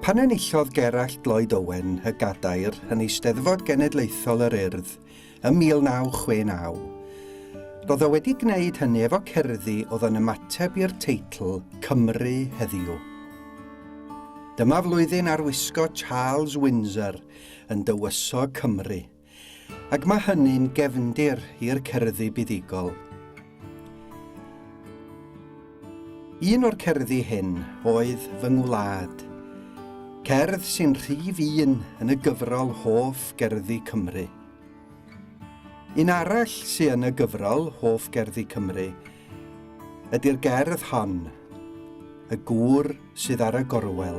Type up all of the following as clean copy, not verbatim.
Pan enillodd Gerallt Lloyd Owen y gadair yn Eisteddfod Genedlaethol yr Urdd ym 1969, roedd o wedi gwneud hynny efo cerddi oedd yn ymateb i'r teitl Cymru Heddiw. Dyma flwyddyn arwisgo Charles Windsor yn Dywysog Cymru. Ac mae hynny'n gefndir i'r cerddi buddugol. Un o'r cerddi hyn oedd Fy Ngwlad, cerdd sy'n rhif un yn y gyfrol Hoff Gerddi Cymru. Un arall sy yn y gyfrol Hoff Gerddi Cymru ydy'r gerdd hon, Y Gŵr sydd ar y Gorwel.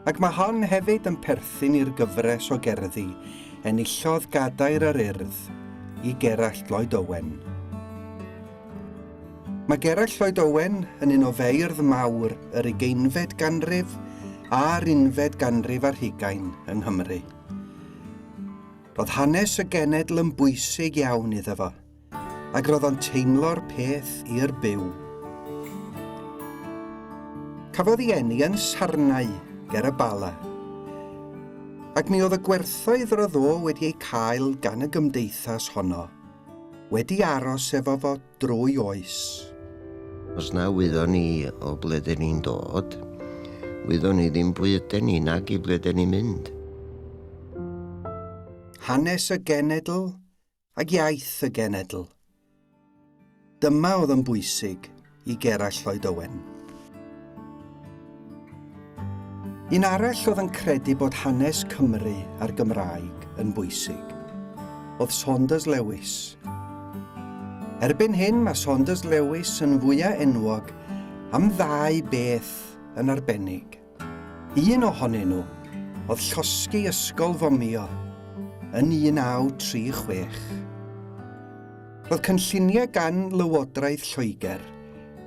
Ac mae hon hefyd yn perthyn i'r gyfres o gerddi enillodd Gadair yr Urdd i Gerallt Lloyd Owen. Mae Gerallt Lloyd Owen yn un o feirdd mawr yr ugeinfed ganrif a'r unfed ganrif ar hugain yng Nghymru. Roedd hanes y genedl yn bwysig iawn iddo fo, ac roedd o'n teimlo'r peth i'r byw. Cafodd ei eni yn Sarnau, ger y Bala, ac mi oedd y gwerthoedd roedd o wedi eu cael gan y gymdeithas honno wedi aros efo fo drwy oes. Os na wyddon ni o ble dyn ni'n dod, wyddon ni ddim pwy yden ni nag i ble dyn ni'n mynd. Hanes y genedl ac iaith y genedl. Dyma oedd yn bwysig i Gerallt Lloyd Owen. Un arall oedd yn credu bod hanes Cymru a'r Gymraeg yn bwysig oedd Saunders Lewis. Erbyn hyn mae Saunders Lewis yn fwyaf enwog am ddau beth yn arbennig. Un ohonyn nhw oedd llosgi ysgol fomio yn 1936. Roedd cynlluniau gan Lywodraeth Lloegr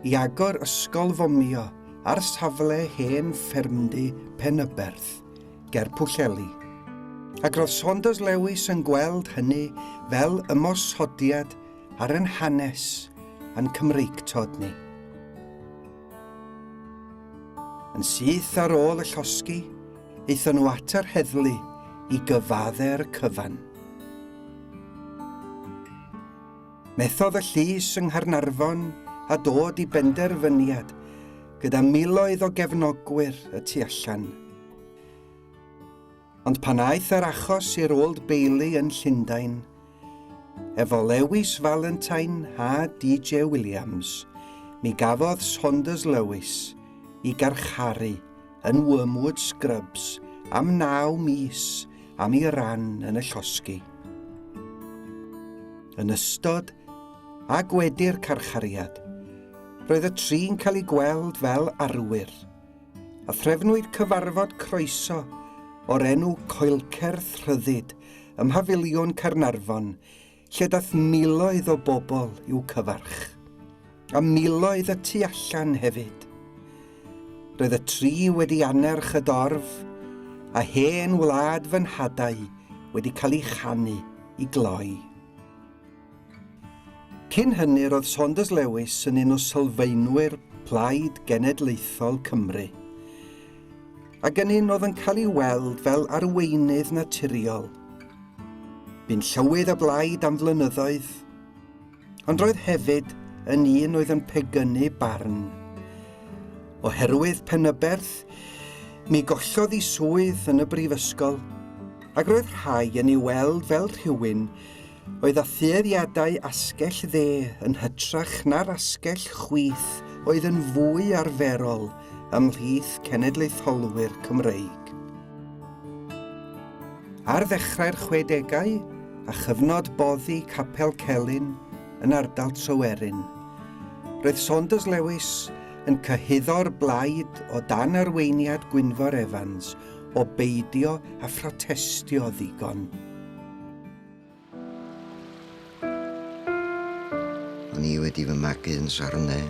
i agor ysgol fomio ar safle hen ffermdy Penyberth ger Pwllheli, ac roedd Saunders Lewis yn gweld hynny fel ymosodiad ar ein hanes a'n Cymreictod ni. Yn syth ar ôl y llosgi, aethon nhw at yr heddlu i gyfadde'r cyfan. Methodd y llys yng Nghaernarfon a dod i benderfyniad gyda miloedd o gefnogwyr y tu allan. Ond pan aeth yr achos i'r Old Bailey yn Llundain, efo Lewis Valentine a DJ Williams, mi gafodd Saunders Lewis i garcharu yn Wormwood Scrubs am naw mis am ei ran yn y llosgi. Yn ystod ac wedi'r carchariad, roedd y tri'n cael eu gweld fel arwyr. a threfnwyd cyfarfod croeso o'r enw Coelcerth Rhyddid ym Mhafiliwn Caernarfon, lle daeth miloedd o bobl i'w cyfarch, a miloedd y tu allan hefyd. Roedd y tri wedi annerch y dorf, a hen wlad fy nhadau wedi cael ei chanu i gloi. Cyn hynny roedd Saunders Lewis yn un o sylfaenwyr Plaid Genedlaethol Cymru, ac yn un oedd yn cael ei weld fel arweinydd naturiol. Bu'n llywydd y blaid am flynyddoedd, ond roedd hefyd yn un oedd yn pegynu barn. Oherwydd Penyberth, mi gollodd ei swydd yn y brifysgol, ac roedd rhai yn ei weld fel rhywun oedd â thueddiadau asgell dde yn hytrach na'r asgell chwith oedd yn fwy arferol ymhlith cenedlaetholwyr Cymreig. Ar ddechrau'r chwedegau, a chyfnod boddi Capel Celyn yn ardal Tryweryn, roedd Saunders Lewis yn cyhuddo'r blaid o dan arweiniad Gwynfor Evans o beidio â phrotestio ddigon. O'n i wedi fy magu yn Sarne.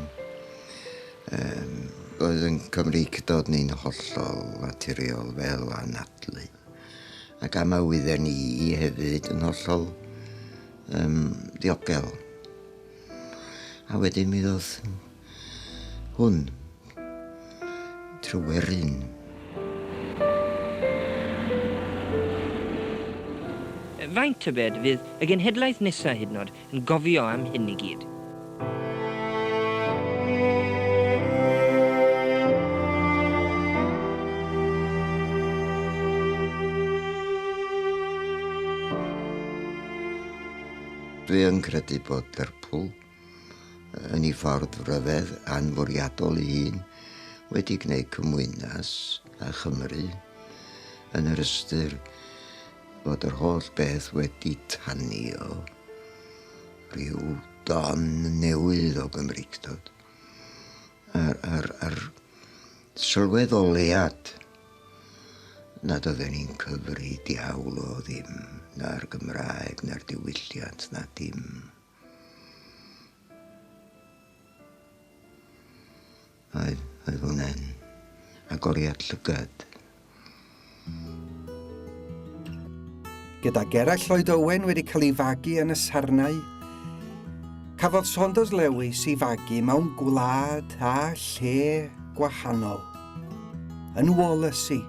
Um, oedd yn Cymreictod ni'n hollol naturiol fel anadlu. Ac am awydden ni hefyd yn hollol um, diogel. A wedyn mi ddoth hwn. Tryweryn. Faint, tybed, fydd y genhedlaeth nesa hyd yn oed yn gofio am hyn i gyd? Dwi yn credu bod Lerpwl yn ei ffordd ryfedd anfwriadol ei hun wedi gwneud cymwynas â Chymru yn yr ystyr fod yr holl beth wedi tanio rhyw don newydd o Gymreictod a'r, a'r, a'r sylweddoliad nad oedden ni'n cyfri diawl o ddim, na'r Gymraeg, na'r diwylliant, na dim. Oedd, oedd hwnna'n agoriad llygad. Gyda Gerallt Lloyd Owen wedi cael ei fagu yn y Sarnau, cafodd Saunders Lewis ei fagu mewn gwlad a lle gwahanol, yn Wallasey,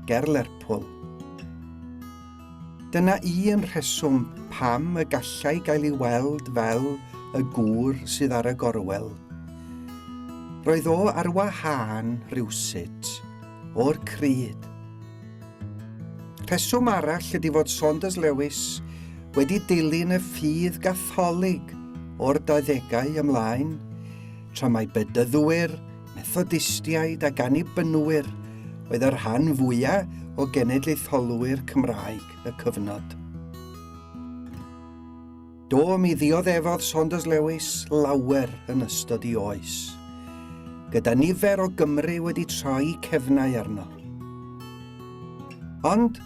ger Lerpwl. Dyna un rheswm pam y gallai gael ei weld fel y gŵr sydd ar y gorwel. Roedd o ar wahân rywsut o'r cryd. Rheswm arall ydy fod Saunders Lewis wedi dilyn y ffydd Gatholig o'r dauddegau ymlaen, tra mae Bedyddwyr, Methodistiaid ac Annibynwyr oedd y rhan fwyaf o genedlaetholwyr Cymraeg y cyfnod. Do, mi ddioddefodd Saunders Lewis lawer yn ystod ei oes, gyda nifer o Gymry wedi troi cefnau arno. Ond,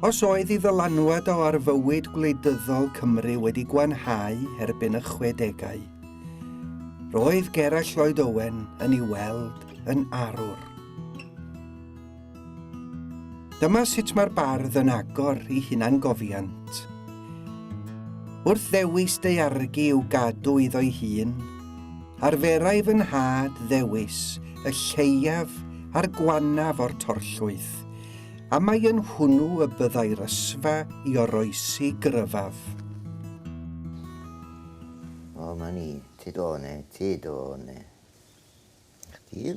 os oedd ei ddylanwad o ar fywyd gwleidyddol Cymru wedi gwanhau erbyn y chwedegau, Roedd Gerallt Lloyd Owen yn ei weld yn arwr. Dyma sut mae'r bardd yn agor i hunangofiant. Wrth ddewis daeargi i'w gadw iddo'i hun, arferai fy nhad ddewis y lleiaf a'r gwanaf o'r torllwyth, a mai yn hwnnw y byddai'r ysfa i oroesi gryfaf. O, ma ni. Ti do ne, ti do ne. Chdi.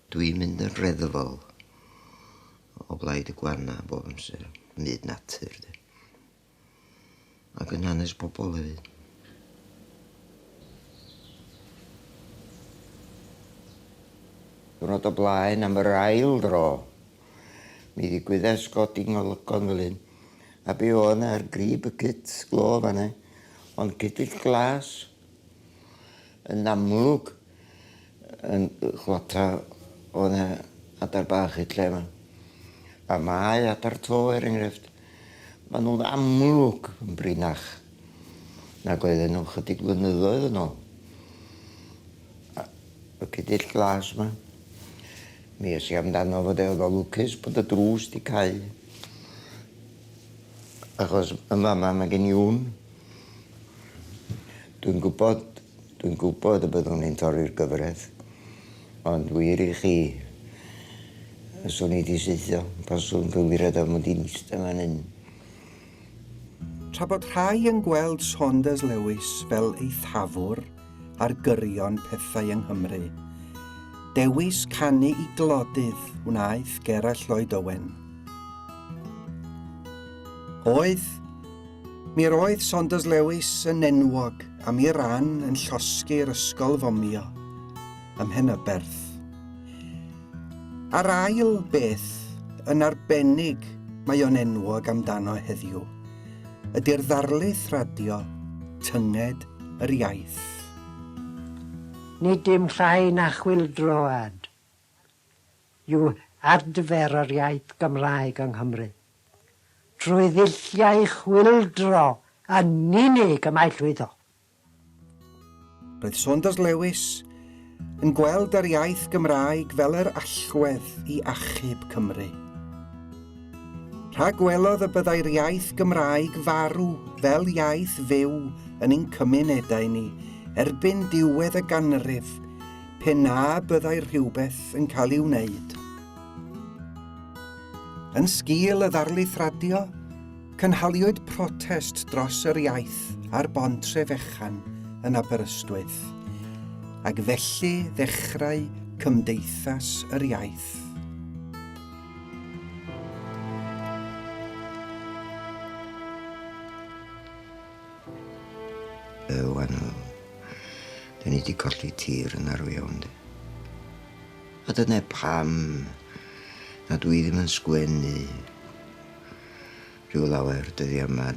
Dwi'n mynd yn reddfol o blaid y gwanna bob amser, myd natur de. Ac yn hanes pobl hefyd. Diwrnod o blaen am yr ail dro, mi ddigwyddes godi ngolygon fel hyn, a be oedd 'na ar grib y cyt glo fan'na, ond cudyll glas yn amlwg yn chwata oedd 'na adar bach i'r lle 'ma. A mae adar to er enghraifft, maen nhw'n amlwg yn brinach nag oedden nhw chydig flynyddoedd yn ôl. Y cudyll glas 'ma. Mi es i amdano fo de, oedd o lwcus bod y drws 'di cau. Achos yn fama mae gen i wn. Dwi'n gwybod, dwi'n gwybod y byddwn i'n torri'r gyfraith. Ond wir i chi, swn i 'di saethio, baswn gywiriad am mod i'n ista fan hyn. Tra bod rhai yn gweld Saunders Lewis fel eithafwr, ar gyrion pethau yng Nghymru. Dewis canu i glodydd wnaeth Gerallt Lloyd Owen. Oedd, mi'r oedd Saunders Lewis yn enwog am ei ran yn llosgi'r ysgol fomio ym Mhenyberth. A'r ail beth yn arbennig mae o'n enwog amdano heddiw ydy'r ddarlith radio Tynged yr Iaith. Nid dim llai na chwyldroad yw adfer yr iaith Gymraeg yng Nghymru. Trwy ddulliau chwyldro yn unig y mae llwyddo. Roedd Saunders Lewis yn gweld yr iaith Gymraeg fel yr allwedd i achub Cymru. Rhagwelodd y byddai'r iaith Gymraeg farw fel iaith fyw yn ein cymunedau ni erbyn diwedd y ganrif pe na byddai rhywbeth yn cael ei wneud. Yn sgil y ddarlith radio, cynhaliwyd protest dros yr iaith ar Bont Trefechan yn Aberystwyth, ac felly ddechrau Cymdeithas yr Iaith. Wan, da ni wedi colli tir yn arw iawn, di. A dyna pam na dwi ddim yn sgwennu rhyw lawer dyddiau yma.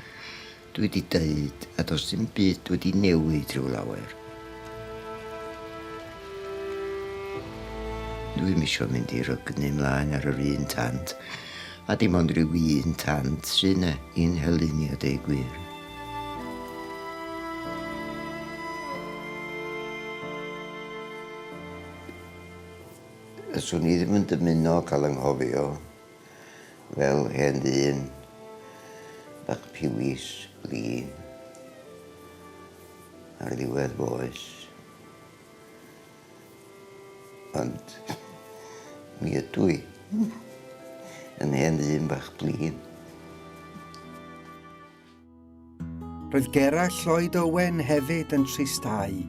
Dwi wedi deud, a does dim byd wedi newid rhyw lawer. Dwi'm isio mynd i rygnu mlaen ar yr un tant, a dim ond rhyw un tant sy 'na i'n helu ni a deud gwir. Swn i ddim yn dymuno cael 'y nghofio fel hen ddyn bach piwis, blin, ar ddiwedd fy oes. Ond mi ydw i yn hen ddyn bach blin. Roedd Gerallt Lloyd Owen hefyd yn tristáu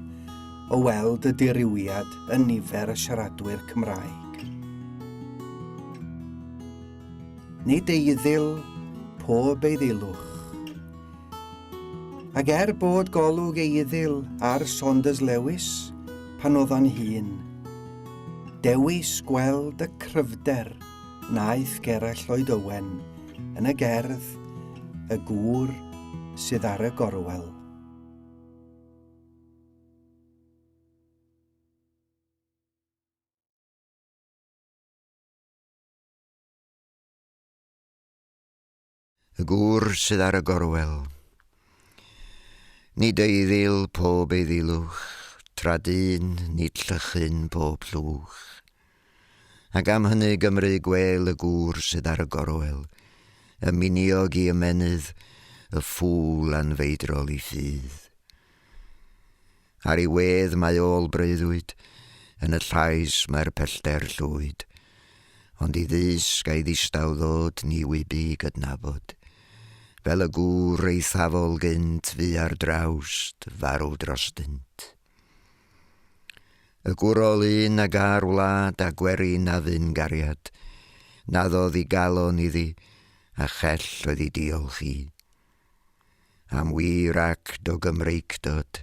o weld y dirywiad yn nifer y siaradwyr Cymraeg. Nid eiddil pob eiddilwch. Ac er bod golwg eiddil ar Saunders Lewis pan oedd o'n hŷn, dewis gweld y cryfder wnaeth Gerallt Lloyd Owen yn y gerdd Y Gŵr sydd ar y Gorwel. Y gŵr sydd ar y gorwel. Nid eiddil pob eiddilwch, tra dyn nid llychyn pob llwch. Ac am hynny Gymru gwêl y gŵr sydd ar y gorwel, y miniog i ymennydd, y ffŵl anfeidrol i ffydd. Ar ei wedd mae ôl breuddwyd, yn y llais mae'r pellter llwyd. Ond i ddysg a'i ddistaw ddod ni wybu gydnabod. Fel y gŵr eithafol gynt fu ar drawst farw drostynt. Y gwrol un ag ar wlad a gwerin a fyn gariad, naddodd i galon iddi, a chell oedd i diolch i. Am wir act o Gymreictod,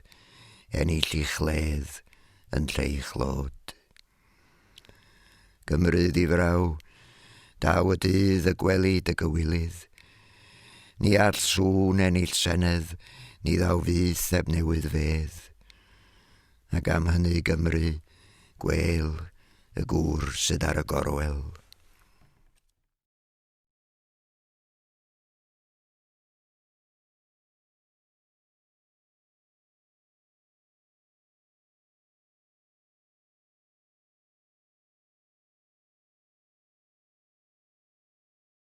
ennill i chledd yn lle i chlod. Gymru ddifraw, daw y dydd y gweli dy gywilydd. Ni all sŵn ennill senedd, ni ddaw fyth heb newydd fedd. Ac am hynny Gymru, gwêl y gŵr sydd ar y gorwel.